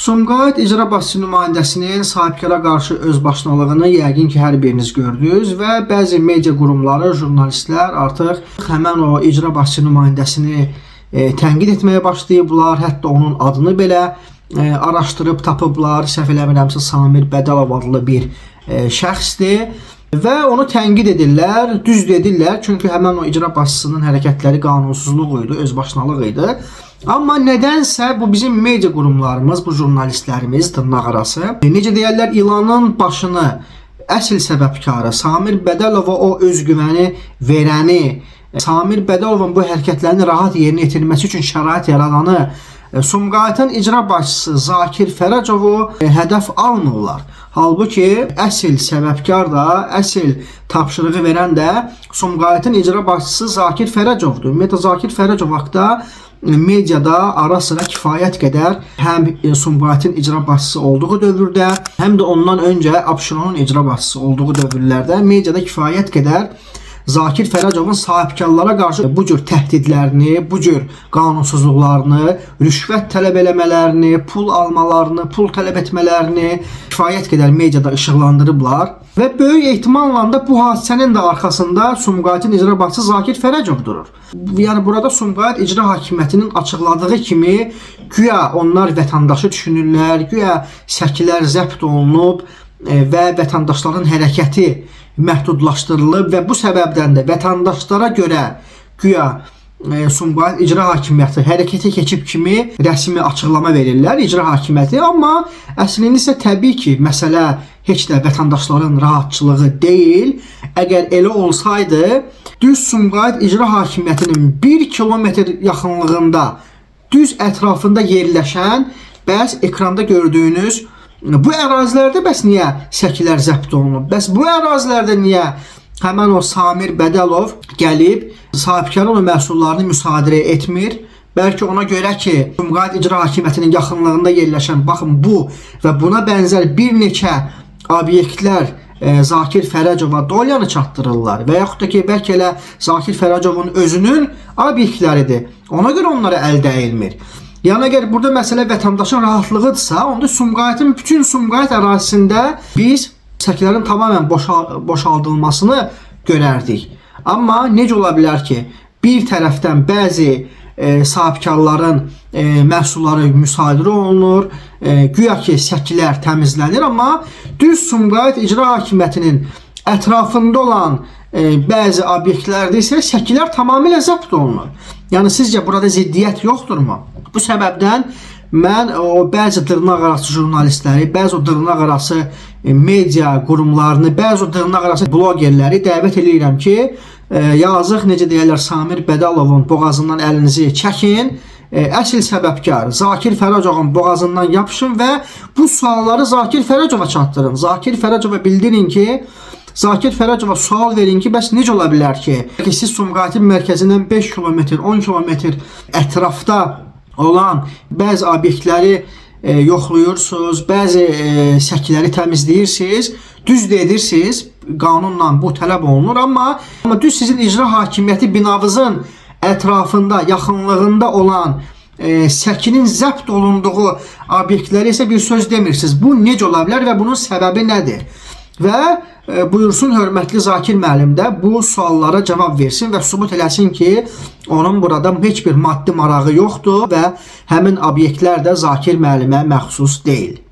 Sumqayıt icra başçısı nümayəndəsinin sahibkara qarşı özbaşınalığını yəqin ki, hər biriniz gördünüz və bəzi media qurumları, jurnalistlər artıq həmən o icra başçısı nümayəndəsini tənqid etməyə başlayıblar, hətta onun adını belə araşdırıb tapıblar. Səhv eləmirəmsə Samir Bədəlov adlı bir şəxsdir və onu tənqid edirlər, düz edirlər, çünki həmən o icra başçısının hərəkətləri qanunsuzluq idi, özbaşınalıq idi. Amma nədənsə bu bizim media qurumlarımız, bu jurnalistlərimiz dırnaq arası, necə deyərlər, ilanın başını əsl səbəbkarı Samir Bədəlova o özgüvəni verəni, Samir Bədəlovun bu hərəkətlərini rahat yerinə yetirməsi üçün şərait yaradanı, Sumqayıtın icra başçısı Zakir Fərəcovu hədəf almırlar. Halbuki əsl səbəbkar da, əsl tapşırığı verən də Sumqayıtın icra başçısı Zakir Fərəcovdur. Ümumiyyətlə Zakir Fərəcov haqda mediada ara-sıra kifayət qədər həm Sumqayıtın icra başçısı olduğu dövrdə, həm də ondan öncə Abşeronun icra başçısı olduğu dövrlərdə mediada kifayət qədər Zakir Fərəcovun sahibkarlara qarşı bu cür təhdidlərini, bu cür qanunsuzluqlarını, rüşvət tələb eləmələrini, pul almalarını, pul tələb etmələrini kifayət qədər mediada işıqlandırıblar və böyük ehtimalla da bu hadisənin də arxasında Sumqayıtın icra başçısı Zakir Fərəcov durur. Yəni burada Sumqayıt icra hakimiyyətinin açıqladığı kimi güya onlar vətəndaşı düşünürlər, güya səkilər zəbt olunub və vətəndaşların hərəkəti məhdudlaşdırılıb və bu səbəbdən də vətəndaşlara görə güya Sumqayıt icra hakimiyyəti hərəkətə keçib kimi rəsmi açıqlama verirlər icra hakimiyyəti, amma əslində isə təbii ki, məsələ heç də vətəndaşların rahatçılığı deyil. Əgər elə olsaydı, düz Sumqayıt icra hakimiyyətinin 1 kilometr yaxınlığında, düz ətrafında yerləşən, bəs ekranda gördüyünüz bu ərazilərdə bəs niyə səkilər zəbt olunub? Bəs bu ərazilərdə niyə həmən o Samir Bədəlov gəlib sahibkarın o məhsullarını müsadirə etmir? Bəlkə ona görə ki, Sumqayıt icra hakimiyyətinin yaxınlığında yerləşən, baxın bu və buna bənzər bir neçə obyektlər Zakir Fərəcova dolyanı çatdırırlar və yaxud da ki, bəlkə elə Zakir Fərəcovun özünün obyektləridir. Ona görə onlara əl dəyilmir. Yəni əgər burada məsələ vətəndaşın rahatlığıdırsa, onda Sumqayıtın bütün Sumqayıt ərazisində biz səkilərin tamamilə boşaldılmasını görərdik. Amma necə ola bilər ki, bir tərəfdən bəzi sahibkarların məhsulları müsadirə olunur, güya ki səkilər təmizlənir, amma düz Sumqayıt icra hakimiyyətinin ətrafında olan bəzi obyektlərdə isə səkilər tamamilə zəbt olunur. Yəni sizcə burada ziddiyyət yoxdurmu? Bu səbəbdən mən o bəzi dırnaq arası jurnalistləri, bəzi o dırnaq arası media qurumlarını, bəzi o dırnaq arası blogerləri dəvət eləyirəm ki, yazıq necə deyirlər Samir Bədəlovun boğazından əlinizi çəkin. Əsl səbəbkar Zakir Fərəcovun boğazından yapışın və bu sualları Zakir Fərəcova çatdırın. Zakir Fərəcova bildirin ki, Zakir Fərəcova sual verin ki, bəs necə ola bilər ki, siz Sumqayıtın mərkəzindən 5 kilometr, 10 kilometr ətrafda olan bəzi obyektləri yoxlayırsınız, bəzi səkiləri təmizləyirsiniz, düz də edirsiniz, qanunla bu tələb olunur, amma düz sizin icra hakimiyyəti binanızın ətrafında, yaxınlığında olan səkinin zəbt olunduğu obyektləri isə bir söz demirsiniz. Bu necə ola bilər və bunun səbəbi nədir? Və buyursun hörmətli Zakir müəllim də bu suallara cavab versin və sübut eləsin ki, onun burada heç bir maddi marağı yoxdur və həmin obyektlər də Zakir müəllimə məxsus deyil.